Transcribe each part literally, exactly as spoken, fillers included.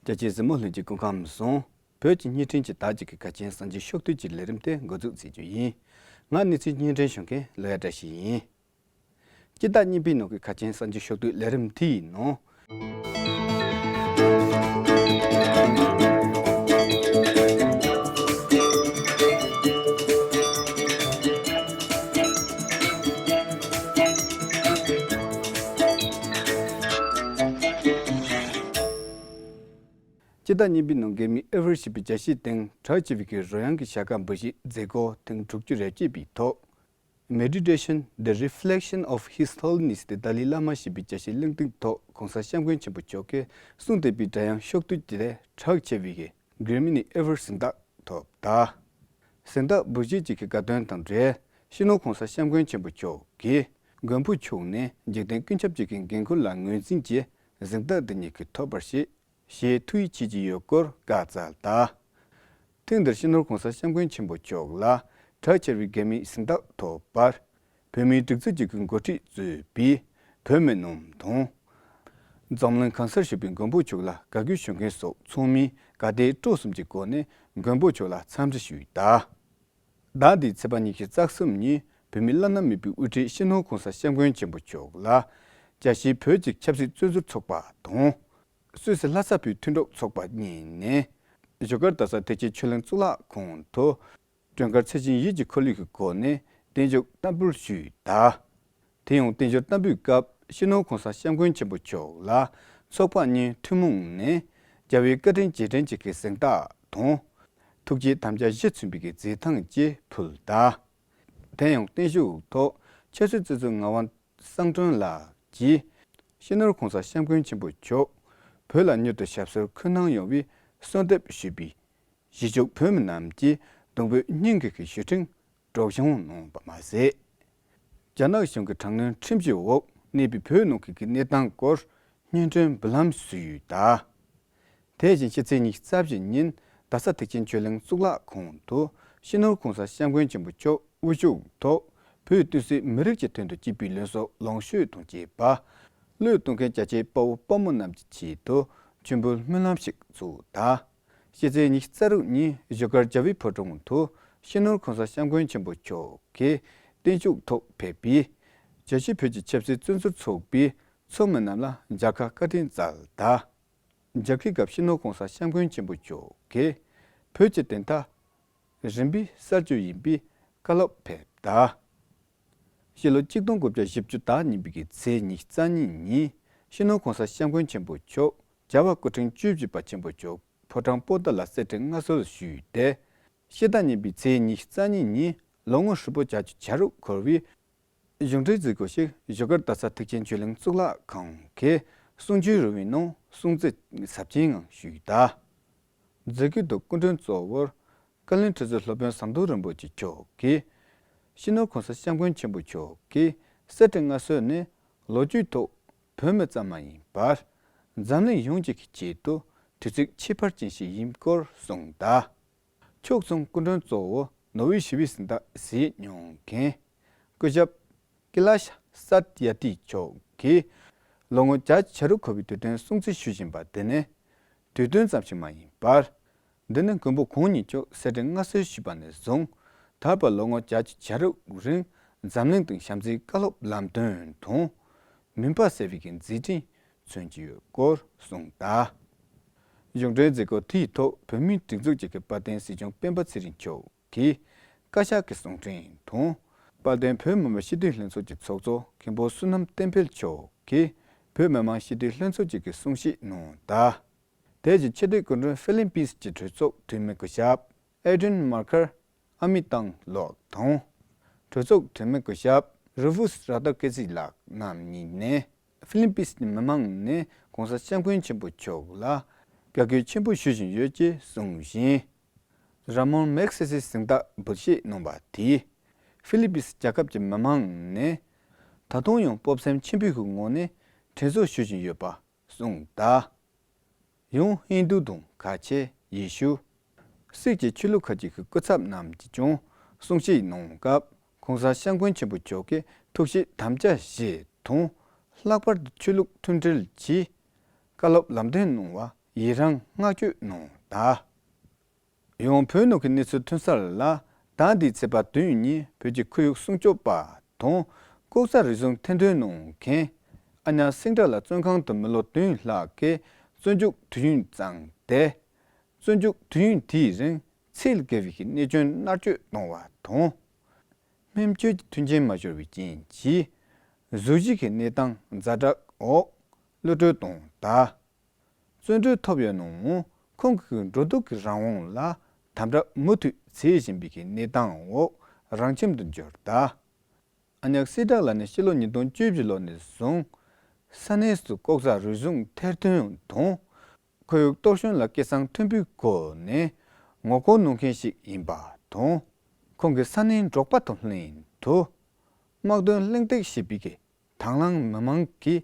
རྒྱ་ཆེའི་གཟིགས་མོ་ལྷན་རྒྱས་སྐུ་ཁམས་བཟང་། བོད་ཀྱི་བརྙན་འཕྲིན་གྱི་བདག་ཅིག་གི་ཁ་ཆེན་གསར་འགྱུར་ཤོག་ཐུག་གི་ལས་རིམ་དེ་འགོ་འཛུགས་བྱེད་རྒྱུ་ཡིན། ང་གནས་ཚུལ་བརྙན་འཕྲིན་ཞུ་མཁན་ལོ་ཡ་བཀྲ་ཤིས་ཡིན། སྤྱི་ཟླ་གཉིས་པའི་ནང་གི་ཁ་ཆེན་གསར་འགྱུར་ཤོག་ཐུག་ལས་རིམ་དེའི་ནང་། སྤྱི་ཟླ་གཉིས་པའི་ནང་རྒན་མི་ཨེ་ཝར་ཞེས་པའི་བརྒྱ་ཤས་སྟེང་གྲགས་ཆེ་བའི་གི་རོལ་དབྱངས་ཀྱི་བྱ་དགའ་འབུལ་བཞེས་མཛད་སྒོ་ཐེངས་དྲུག་ཅུ་རེ་གཅིག་པའི་ཐོག Meditation, the Reflection of His Holiness the Dalai Lama ཞེས་པའི་བརྒྱ་ཤས་གླེང་སྟེགས་ཐོག་གོང་ས་སྐྱབས་མགོན་ཆེན་པོ་མཆོག་གིས་གསུངས་བསྡད་པའི་སྒྲ་དབྱངས་ཤོག་ཐུག་དེ་གྲགས་ཆེ་བའི་གི་གྷི་རེ་མི་ནི་ཨེ་ཝར་གཟེངས་རྟགས་ཐོབ་ད། གཟེངས་རྟགས་འབུལ་བཞེས་ཀྱི་གི་དགའ་སྟོན་དང་འབྲེལ། སྤྱི་ནོར་གོང་ས་སྐྱབས་མགོན་ཆེན་པོ་མཆོག་གིས་མགོན་པོ་མཆོག་ནས་འཇིག་རྟེན་ཀུན་ཁྱབ་ཅིག་གི་འགན་ཁུར་ལ་ངོས་འཛིན་གྱིས་གཟེངས་རྟགས་འདི་ཉིད་ཀྱི་ཐོབ་པར་བྱེད། ཞེས་ཐུགས་ཡིད་ཆེས་ཀྱི་ཡོད་སྐོར་བཀའ་སྩལ་ད། ཐེངས་འདིར་སྤྱི་ནོར་གོང་ས་སྐྱབས་མགོན་ཆེན་པོ་མཆོག་ལ་གྲགས་ཆེ་བའི་རྒྱལ་མིའི་གཟེངས་རྟགས་ཐོབ་པར། བོད་མིའི་སྒྲིག་འཛུགས་ཀྱི་འགོ་ཁྲིད་གཙོས་པའི་བོད་མི་རྣམས་དང་། འཛམ་གླིང་གང་སར་བཞུགས་པའི་མགོན་པོ་མཆོག་ལ་དགའ་གུས་ཞུ་མཁན་སོགས་ཚང་མས་དགའ་དད་སྤྲོ་གསུམ་གྱི་སྒོ་ནས་མགོན་པོ་མཆོག་ལ་འཚམས་འདྲི་ཞུས་ད། ཟླ་འདིའི་ཚེས་པ་ཉི་ཤུ་རྩ་གསུམ་ཉིན་བོད་མིའི་བླ་ན་མེད་པའི་དབུ་ཁྲིད་སྤྱི་ནོར་གོང་ས་སྐྱབས་མགོན་ཆེན་པོ་མཆོག་ལ་རྒྱལ་སྤྱིའི་བོད་ཀྱི་ཆབ་སྲིད་བཙོན་ཟུར་ཚོགས་པ་དང་། སུད་སི་ལྷ་ས་བོད་མཐུན་གྲོགས་ཚོགས་པ་གཉིས་ནས་བཞུགས་སྒར་རྡ་ས་ཐེག་ཆེན་ཆོས་གླིང་གཙུག་ལག་ཁང་དུ་མགྲོན་ཁང་ཚད་ཆེན་ཡིད་ཀྱི་འཁོར་ལོ་གི་སྒོ་ནས་བརྟན་བཞུགས་བསྟར་འབུལ་ཞུས་ད། དེ་ཡང་བརྟན་བཞུགས་བསྟར་འབུལ་སྐབས་སྤྱི་ནོར་གོང་ས་སྐྱབས་མགོན་ཆེན་པོ་མཆོག་ལ་ཚོགས་པ་གཉིས་ཐུན་མོང་ནས་རྒྱལ་བའི་བཀའ་དྲིན་རྗེས་དྲན་གྱི་གཟེངས་རྟགས་དང་། ཐུགས་རྗེའི་དམ་བཅའ་གཞི་མཚོན་པའི་མཛད་ཐང་ཅིག་ཕུལ་ད། དེ་ཡང་བརྟན་བཞུགས་ཐོག་ཆབ་སྲིད་བཙོན་ཟུར་ངག་དབང་གསང་སྒྲོན་ལགས་ཀྱིས་སྤྱི་ནོར་གོང་ས་སྐྱབས་མགོན་ཆེན་པོ་མཆོག་བོད་ལ་མྱུར་དུ་ཞབས་སོར་འཁོད་གནང་ཡོང་བའི་གསོལ་འདེབས་ཞུས་པས། གཞིས་བཞུགས་བོད་མི་རྣམས་ཀྱིས་གདུང་འབོད་སྙིང་གི་ཞུ་འཕྲིན་སྒྲོག་སྦྱང་གནང་བ་མ་ཟད། རྒྱ་ནག་གཞུང་གི་དྲག་གནོན་ཁྲིམས་གཞིའི་འོག་གནས་པའི་བོད་ནང་གི་གནས་སྟངས་སྐོར་སྙན་སྒྲོན་འབུལ་ལམ་ཞུས་ཡོད་ད། དེ་བཞིན་ཕྱི་ཚེས་ཉི་ཤུ་རྩ་བཞི་ཉིན་རྡ་ས་ཐེག་ཆེན་ཆོས་གླིང་གཙུག་ལག་ཁང་དུ་སྤྱི་ནོར་གོང་ས་སྐྱབས་མགོན་ཆེན་པོ་མཆོག་དབུ་བཞུགས་ཐོག་བོད་བསྟན་སྲིད་མི་རིགས་ཀྱི་དོན་དུ་སྐྱེས་བུའི་ལུས་སྲོག་ལོངས་སྤྱོད་དང་བཅས་པ་བློས་གཏོང་མཁན་རྒྱ་ཆེའི་དཔའ་བོ་དཔའ་མོ་རྣམས་ཀྱི་ཆེད་དུ་མཆོད་འབུལ་སྨོན་ལམ་ཞིག་བཙུགས་ད། ཕྱི་ཚེས་ཉི་ཤུ་རྩ་དྲུག་ཉིན་བཞུགས་སྒར་རྒྱལ་བའི་ཕོ་བྲང་དུ་སྤྱི་ནོར་གོང་ས་སྐྱབས་མགོན་ཆེན་པོ་མཆོག་གིས་བརྟན་བཞུགས་ཐོག་ཕེབས་པའི་རྒྱལ་སྤྱིའི་བོད་ཀྱི་ཆབ་སྲིད་བཙོན་ཟུར་ཚོགས་པའི་ཚོགས་མི་རྣམས་ལ་མཇལ་ཁ་བཀའ་དྲིན་སྩལ་ད། མཇལ་ཁའི་སྐབས་སྤྱི་ནོར་གོང་ས་སྐྱབས་མགོན་ཆེན་པོ་མཆོག་གིས་བོད་ཀྱི་བདེན་མཐའ་རིམ་པས་གསལ་བརྗོད་ཡིན་པའི་བཀའ་སློབ་ཕེབས་ད། ཕྱི་ལོ་གཅིག་སྟོང་དགུ་བརྒྱ་བཞི་བཅུ་ཟླ་གཉིས་པའི་ཚེས་ཉི་ཤུ་རྩ་གཉིས་ཉིན་སྤྱི་ནོར་གོང་ས་སྐྱབས་མགོན་ཆེན་པོ་མཆོག་རྒྱལ་བ་སྐུ་ཕྲེང་བཅུ་བཞི་པ་ཆེན་པོ་མཆོག་ཕོ་བྲང་པོ་ཏཱ་ལ་གསེར་ཁྲི་མངའ་གསོལ་ཞུས་ཏེ། ཕྱི་ཟླ་གཉིས་པའི་ཚེས་ཉི་ཤུ་རྩ་གཉིས་ཉིན་ལོ་ངོ་ཧྲིལ་པོ་བརྒྱད་ཅུ་གྱ་དྲུག་འཁོར་བའི་གཞུང་འབྲེལ་མཛད་སྒོ་ཞིག་བཞུགས་སྒར་རྡ་ས་ཐེག་ཆེན་ཆོས་གླིང་གཙུག་ལག་ཁང་གི་གསུང་ཆོས་རོལ་མོའི་ནང་སྲུང་བརྩི་ཟབ་ཆེན་ངང་ཞུས་ད། མཛད་སྒོའི་ཐོག་སྐུ་མགྲོན་གཙོ་བོར་བཀའ་བློན་ཁྲི་ཟུར་སློབ་དཔོན་ཟམ་གདོང་རིན་པོ་ཆེ་མཆོག་གིས་སྤྱི་ནོར་གོང་ས་སྐྱབས་མགོན་ཆེན་པོ་མཆོག་གི་གསེར་ཁྲི་མངའ་གསོལ་ནི་ལོ་རྒྱུས་ཐོག་བོད་མི་ཙམ་མ་ཡིན་པར་འཛམ་གླིང་ཡོངས་ཀྱི་ཆེད་དུ་དུས་ཚིགས་ཁྱད་པར་ཅན་ཞིག་ཡིན་སྐོར་གསུངས་ད། ཕྱོགས་མཚུངས་སྐུ་མགྲོན་གཙོ་བོ་ནོ་བྷེལ་ཞི་བའི་གཟེངས་རྟགས་གཟིགས་མྱོང་མཁན་སྐུ་ཞབས་ཀི་ལ་ཤ་སཱ་ཏི་ཡ་ཏི་མཆོག་གིས་ལོ་ངོ་བརྒྱད་ཅུ་གྱ་དྲུག་འཁོར་བའི་དུས་སྟོན་སྲུང་བརྩི་ཞུ་བཞིན་པ་འདི་ནི་དུས་སྟོན་ཙམ་ཞིག་མ་ཡིན་པར། འདི་ནི་མགོན་པོ་གང་ཉིད་མཆོག་གསེར་ཁྲི་མངའ་གསོལ་ཞུས་པ་ནས་བཟུང་ད་བར་ལོ་ངོ་བརྒྱད་ཅུ་གྱ་དྲུག་རིང་འཛམ་གླིང་སྟེང་བྱམས་བརྩེའི་བཀའ་སློབ་ལམ་སྟོན་དང་མུན་པ་སེལ་བའི་མཛད་འཕྲིན་མཚོན་གྱི་ཡོད་སྐོར་གསུངས་ད། གཞུང་འབྲེལ་མཛད་སྒོ་དེའི་ཐོག་བོད་མིའི་སྒྲིག་འཛུགས་ཀྱི་དཔལ་ལྡན་སྲིད་སྐྱོང་སྤེན་པ་ཚེ་རིང་མཆོག་གིས་བཀའ་ཤག་གི་གསུང་འཕྲིན་དང་། དཔལ་ལྡན་བོད་མི་མང་སྤྱི་འཐུས་ལྷན་ཚོགས་ཀྱི་ཚོགས་གཙོ་མཁན་པོ་བསོད་ནམས་བསྟན་འཕེལ་མཆོག་གིས་བོད་མི་མང་སྤྱི་འཐུས་ལྷན་ཚོགས་ཀྱི་གསུང་བཤད་གནང་ད། དེ་བཞིན་ཆེས་མཐོའི་སྐུ་མགྲོན་ཧྥི་ལི་པིན་གྱི་གྲོས་ཚོགས་འཐུས་མི་སྐུ་ཞབས་ཨེ་ཌི་རིན་མར་ཁར་ཨ་མི་ཏང་ལགས་དང་། གྲོས་ཚོགས་འཐུས་མི་སྐུ་ཞབས་རུ་ཕུས་ར་ཏ་ཀེ་སི་ལགས་རྣམ་གཉིས་ནས་ཧྥི་ལི་པིན་གྱི་མི་མང་ནས་གོང་ས་སྐྱབས་མགོན་ཆེན་པོ་མཆོག་ལ་དགའ་གུས་ཆེན་པོ་ཞུ་བཞིན་ཡོད་ཅེས་གསུངས་ཤིང་། ར་མོན་མེག་སེ་སི་གཟེངས་རྟགས་འབུལ་བཞེས་གནང་བ་དེས་ཧྥི་ལི་པིན་རྒྱལ་ཁབ་ཀྱི་མི་མང་ནས་ད་དུང་ཡང་སྤོབས་སེམས་ཆེན་པོའི་ངང་ནས་དྲན་གསོ་ཞུ་བཞིན་ཡོད་པ་གསུངས་ད། ཡང་ཧིན་རྡུ་དང་ཁ་ཆེ་ཡེ་ཤུ། སིག་གི་ཆོས་ལུགས་ཁག་ཅིག་གི་སྐུ་ཚབ་རྣམས་ཀྱིས་ཀྱང་གསུང་བཤད་གནང་སྐབས་གོང་ས་སྐྱབས་མགོན་ཆེན་པོ་མཆོག་གིས་ཐུགས་བཞེད་དམ་བཅའ་བཞེས་དང་། ལྷག་པར་དུ་ཆོས་ལུགས་མཐུན་སྒྲིལ་གྱི་བཀའ་སློབ་ལམ་སྟོན་གནང་བ་ ཡི་རངས་བསྔགས་བརྗོད་གནང་ད། ཡང་བོད་ནང་གི་གནས་ཚུལ་ཐོན་གསལ་ལ། ཟླ་འདིའི་ཚེས་པ་བདུན་ཉིན་བོད་ཀྱི་ཁོར་ཡུག་སྲུང་སྐྱོབ་པ་དང་ལྐོག་ཟ་རུལ་སུངས་ཐེར་འདོན་གནང་མཁན་ཨ་ཉག་སེང་བྲག་ལ་བཙོན་ཁང་དུ་མི་ལོ་བདུན་ལྷག་གི་བཙོན་འཇུག་དུས་ཡུན་བརྩམས་ཏེ། བཙོན་འཇུག་དུས་ཡུན་དེའི་རིང་ཚད་བརྒལ་བའི་གནོད་སྐྱོན་མནར་གཅོད་གཏོང་བ་དང་། སྨན་བཅོས་ཀྱི་མཐུན་རྐྱེན་མ་སྦྱོར་བའི་རྐྱེན་གྱིས་གཟུགས་གཞི་གི་གནས་སྟངས་ཛ་དྲག་འོག་གློད་གྲོལ་བཏང་ད། བཙོན་གྲོལ་ཐོབ་ཡོད་ནའང་ཁོང་གི་འགྲོ་འདུག་གི་རང་དབང་ལ་དམ་དྲག་མུ་མཐུད་བྱེད་བཞིན་པའི་གནས་སྟངས་འོག་རང་ཁྱིམ་དུ་འབྱོར་ད། ཨ་ཉག་སེང་བྲག་ལགས་ནི་ཕྱི་ལོ་ཉིས་སྟོང་བཅུ་བཞི་ལོ་ནས་བཟུང་ས་གནས་སུ་ལྐོག་ཟ་རུལ་སུངས་ཐེར་འདོན་དང་ཁོར་ཡུག་གཏོར་སྐྱོན་ལ་སྐད་གསང་མཐོན་པོའི་སྒོ་ནས་ངོ་རྒོལ་གནང་མཁན་ཞིག་ཡིན་པ་དང་། ཁོང་གི་ས་གནས་འབྲོག་པ་དང་ལྷན་དུ་དམག་དོན་གླེང་སྟེགས་ཞེས་པའི་གི་དང་བླངས་མི་མང་གི་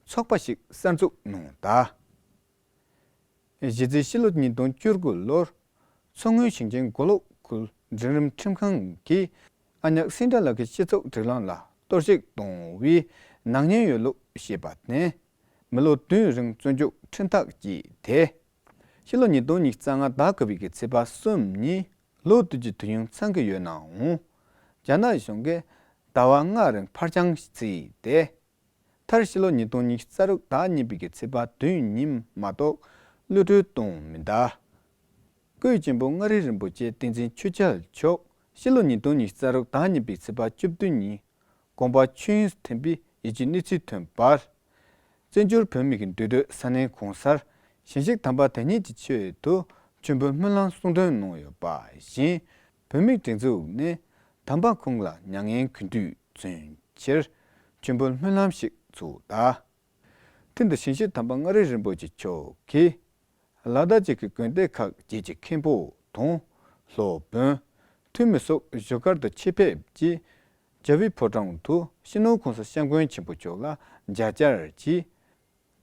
ཚོགས་པ་ཞིག་གསར་འཛུགས་གནང་ད། གཞི་རྩའི་ཕྱི་ལོ་ཉིས་སྟོང་བཅུ་དགུ་ལོར་མཚོ་སྔོན་ཞིང་ཆེན་མགོ་ལོག་ཁུལ་འབྲིང་རིམ་ཁྲིམས་ཁང་གིས་ཨ་ཉག་སེང་བྲག་ལགས་ཀྱི་སྤྱི་ཚོགས་སྒྲིག་ལམ་ལ་གཏོར་བཤིག་གཏོང་བའི་ནག་ཉེས་ཡོད་ལུགས་བཤད་པ་ནས་མི་ལོ་བདུན་རིང་བཙོན་འཇུག་ཁྲིམས་ཐག་བཅད་དེ། ཕྱི་ལོ་ཉིས་སྟོང་ཉི་ཤུ་རྩ་ལྔ་ཟླ་དགུ་པའི་གི་ཚེས་པ་གསུམ་ཉིན་ལོ་དུས་ཀྱི་དུས་ཡུན་ཚང་གི་ཡོད་ནའང་རྒྱ་ནག་གཞུང་གིས་ཟླ་བ་ལྔ་རིང་ཕར་འགྱངས་བྱས་ཏེ། མཐར་ཕྱི་ལོ་ཉིས་སྟོང་ཉི་ཤུ་རྩ་དྲུག་ཟླ་གཉིས་པའི་གི་ཚེས་པ་བདུན་ཉིན་མ་གཏོགས་གློད་གྲོལ་གཏོང་མི་གདའ། སྐུའི་གཅེན་པོ་མངའ་རིས་རིན་པོ་ཆེ་བསྟན་འཛིན་ཆོས་རྒྱལ་མཆོག་ཕྱི་ལོ་ཉིས་སྟོང་ཉི་ཤུ་རྩ་དྲུག་ཟླ་གཉིས་པའི་ཚེས་པ་བཅུ་བདུན་ཉིན་དགོངས་པ་ཆོས་དབྱིངས་སུ་ཐིམ་པའི་ཡིད་ཆེས་གནས་ཚུལ་ཐོན་པར། བཙན་བྱོལ་བོད་མི་གི་འདུས་སྡོད་ས་གནས་གང་སར་ཞལ་བཞུགས་དམ་པ་དེ་ཉིད་ཀྱི་ཆེད་དུ་མཆོད་འབུལ་སྨོན་ལམ་གསུང་འདོན་གནང་ཡོད་པ་བཞིན། བོད་མིའི་སྒྲིག་འཛུགས་ནས་དམ་པ་ཁོང་ལ་མྱ་ངན་གུས་འདུད་མཚོན་ཕྱིར་མཆོད་འབུལ་སྨོན་ལམ་ཞིག་ཚོགས་གདའ། ཐེངས་འདིར་ཞལ་བཞུགས་དམ་པ་མངའ་རིས་རིན་པོ་ཆེ་མཆོག་གིས་ལ་དྭགས་བཅས་ཀྱི་དགོན་སྡེ་ཁག་བཅས་ཀྱི་མཁན་པོ་དང་སློབ་དཔོན། འཐུས་མི་སོགས་བཞུགས་སྒར་དུ་ཆེད་ཕེབས་ཀྱིས་རྒྱལ་བའི་ཕོ་བྲང་དུ་སྤྱི་ནོར་གོང་ས་སྐྱབས་མགོན་ཆེན་པོ་མཆོག་ལ་མཇལ་བཅར་གྱིས།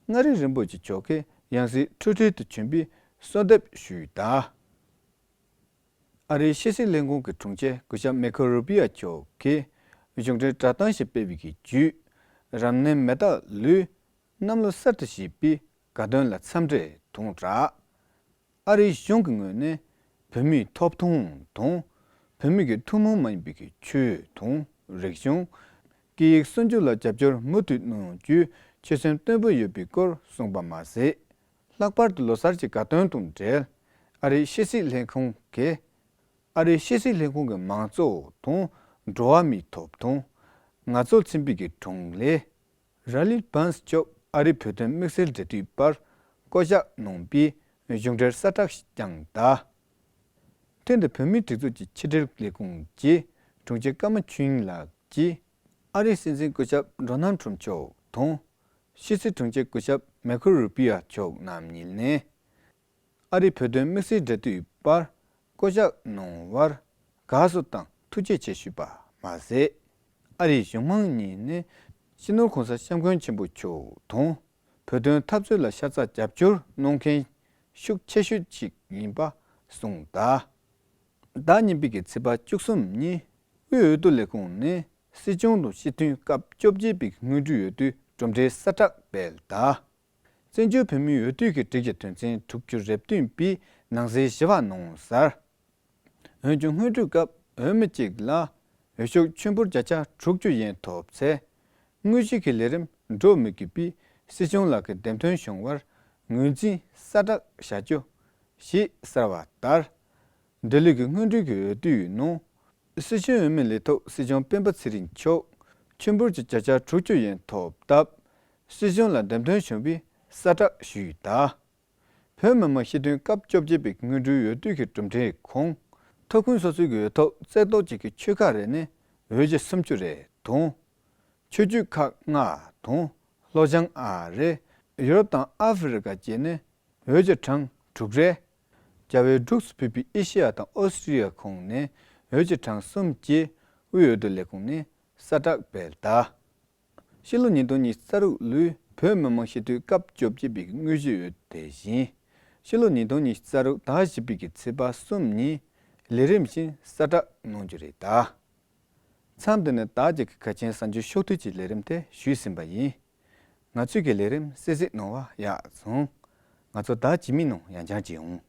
མངའ་རིས་རིན་པོ་ཆེ་མཆོག་གི་ཡང་སྲིད་འཁྲུལ་བྲལ་དུ་བྱོན་པའི་གསོལ་འདེབས་ཞུས་གདའ། ཨ་རིའི་ཕྱི་སྲིད་ལྷན་ཁང་གི་དྲུང་ཆེ་སྐུ་ཞབས་མེ་ཁོ་རུ་པི་ཡ་མཆོག་གིས་གཞུང་འབྲེལ་བསྒྲགས་གཏམ་ཞིག་སྤེལ་བའི་གི་བརྒྱུད། རབ་གནས་མེ་སྟག་ལོའི་གནམ་ལོ་གསར་དུ་བཞད་པའི་དགའ་སྟོན་ལ་འཚམས་འདྲི་དང་སྦྲགས། ཨ་རིའི་གཞུང་གི་ངོས་ནས་བོད་མིའི་ཐོབ་ཐང་དང་། བོད་མི་གི་ཐུན་མོང་མ་ཡིན་པའི་གི་ཆོས་དང་རིག་གཞུང་། སྐད་ཡིག་སྲུང་སྐྱོབ་ལ་རྒྱབ་སྐྱོར་མུ་མཐུད་གནང་རྒྱུའི་ཆོད་སེམས་བརྟན་པོ་ཡོད་པའི་སྐོར་གསུངས་པ་མ་ཟད། ལྷག་པར་དུ་ལོ་གསར་གྱི་དགའ་སྟོན་དང་འབྲེལ། ཨ་རིའི་ཕྱི་སྲིད་ལྷན་ཁང་གིས། ཨ་རིའི་ཕྱི་སྲིད་ལྷན་ཁང་གི་མང་གཙོ་དང་འགྲོ་བ་མིའི་ཐོབ་ཐང་། ངལ་རྩོལ་ཚན་པའི་གི་དྲུང་ལས། ར་ལི་བཱན་སི་མཆོག་ཨ་རིའི་བོད་དོན་དམིགས་བསལ་འབྲེལ་མཐུད་པར་བསྐོ་གཞག་གནང་བའི་གཞུང་འབྲེལ་གསལ་བསྒྲགས་ཤིག་བསྐྱངས་གདའ། ཐེངས་འདིར་བོད་མིའི་སྒྲིག་འཛུགས་ཀྱི་ཕྱི་འབྲེལ་ལས་ཁུངས་ཀྱི་དྲུང་ཆེ་ཀརྨ་ཆོས་དབྱིངས་ལགས་ཀྱིས། ཨ་རིའི་སྲིད་འཛིན་སྐུ་ཞབས་ཌོ་ནལ་ཊམ་མཆོག་དང་། ཕྱི་སྲིད་དྲུང་ཆེ་སྐུ་ཞབས་མེ་ཁོ་རུ་པི་ཡ་མཆོག་རྣམ་གཉིས་ནས། ཨ་རིའི་བོད་དོན་དམིགས་བསལ་འབྲེལ་མཐུད་པར་བསྐོ་གཞག་གནང་བར་དགའ་བསུ་དང་ཐུགས་རྗེ་ཆེ་ཞུས་པ་མ་ཟད། ཨ་རིའི་གཞུང་མང་གཉིས་ནས་སྤྱི་ནོར་གོང་ས་སྐྱབས་མགོན་ཆེན་པོ་མཆོག་དང་བོད་དོན་འཐབ་རྩོད་ལ་ཤ་ཚ་རྒྱབ་སྐྱོར་གནང་མཁན་ཤུགས་ཆེ་ཤོས་ཤིག་ཡིན་པ་གསུངས་གདའ། ཟླ་གཉིས་པའི་གི་ཚེས་པ་བཅུ་གསུམ་ཉིན་དབུས་འོས་བསྡུ་ལས་ཁུངས་ནས་སྲིད་སྐྱོང་དང་སྤྱི་འཐུས་སྐབས་བཅོ་བརྒྱད་པའི་གི་སྔོན་འགྲོའི་འོས་བསྡུའི་གྲུབ་འབྲས་གསལ་བསྒྲགས་སྤེལ་གདའ། བཙན་བྱོལ་བོད་མིའི་འོས་བསྡུ་གི་སྒྲིག་གཞི་དོན་ཚན་དྲུག་ཅུ་རེ་བདུན་པའི་ནང་གསེས་བཞི་པ་ནང་གསལ། འོན་ཀྱང་སྔོན་འགྲོའི་སྐབས་འོས་མི་གཅིག་ལ་འོས་ཤོག་ཆུན་པོར་བརྒྱ་ཆ་དྲུག་ཅུ་ཡན་ཐོབ་ཚེ། དངོས་གཞི་གི་ལས་རིམ་འགྲོ་མི་དགོས་པའི་སྲིད་སྐྱོང་ལགས་ཀྱི་འདེམས་ཐོན་བྱུང་བར་ངོས་འཛིན་གསལ་བསྒྲགས་བྱ་རྒྱུ་ཞེས་གསལ་བ་ལྟར། འདི་ལོའི་གི་སྔོན་འགྲོའི་གི་འོས་བསྡུའི་ནང་། སྲིད་སྐྱོང་འོས་མི་ལས་ཐོག་སྲིད་སྐྱོང་སྤེན་པ་ཚེ་རིང་མཆོག་ཆུན་པོར་གྱི་བརྒྱ་ཆ་དྲུག་ཅུ་ཡན་ཐོབ་སྟབས། སྲིད་སྐྱོང་ལ་འདེམས་ཐོན་བྱུང་བའི་གསལ་བསྒྲགས་ཞུས་གདའ། བོད་མི་མང་སྤྱི་འཐུས་སྐབས་བཅོ་བརྒྱད་པའི་སྔོན་འགྲོའི་འོས་བསྡུ་གི་གྲུབ་འབྲས་ཁོངས། ཐོབ་ཁུངས་སོ་སོའི་གི་འོས་ཐོབ་རྩེ་གཏོགས་ཅིག་གི་ཆོལ་ཁ་རེ་ནས་འོས་བཞི་སུམ་ཅུ་རེ་དང་། ཆོས་བརྒྱུད་ཁག་ལྔ་དང་། ལྷོ་བྱང་ཨ་རི། ཡུ་རོབ་དང་ཨ་ཧྥེ་རི་ཀ་བཅས་ནས་འོས་བཞི་གྲངས་དྲུག་རེ། རྒྱ་བལ་འབྲུག་སུ་ཕུད་པའི་ཨེ་ཤེ་ཡ་དང་ཨོ་སི་ཀྲི་ཡ་ཁོངས་ནས་འོས་བཞི་གྲངས་གསུམ་བཅས་དབུས་འོས་བསྡུ་ལས་ཁུངས་ནས་གསལ་བསྒྲགས་སྤེལ་གདའ། ཕྱི་ལོ་ཉིས་སྟོང་ཉི་ཤུ་རྩ་དྲུག་ལོའི་བོད་མི་མང་སྤྱི་འཐུས་སྐབས་བཅོ་བརྒྱད་པའི་དངོས་གཞིའི་འོས་བསྡུ་དེ་བཞིན། ཕྱི་ལོ་ཉིས་སྟོང་ཉི་ཤུ་རྩ་དྲུག་ཟླ་བཞི་པའི་གི་ཚེས་པ་གསུམ་ཉིན་ལས་རིམ་བཞིན་གསལ་བསྒྲགས་གནང་རྒྱུ་རེད་གདའ། མཚམས་འདི་ནས་ད་རྒྱ་གི་གལ་ཆེན་གསར་འགྱུར་ཕྱོགས་བསྡུས་ཀྱི་ལས་རིམ་དེ་ཞུས་ཟིན་པ་ཡིན། ང་ཚོས་ཀྱི་ལས་རིམ་གསན་གཟིགས་གནང་བ་ཡག་སོང་། ང་ཚོ་ད་ཇི་མི་ནང་ཡང་བསྐྱར་མཇལ་འོང་།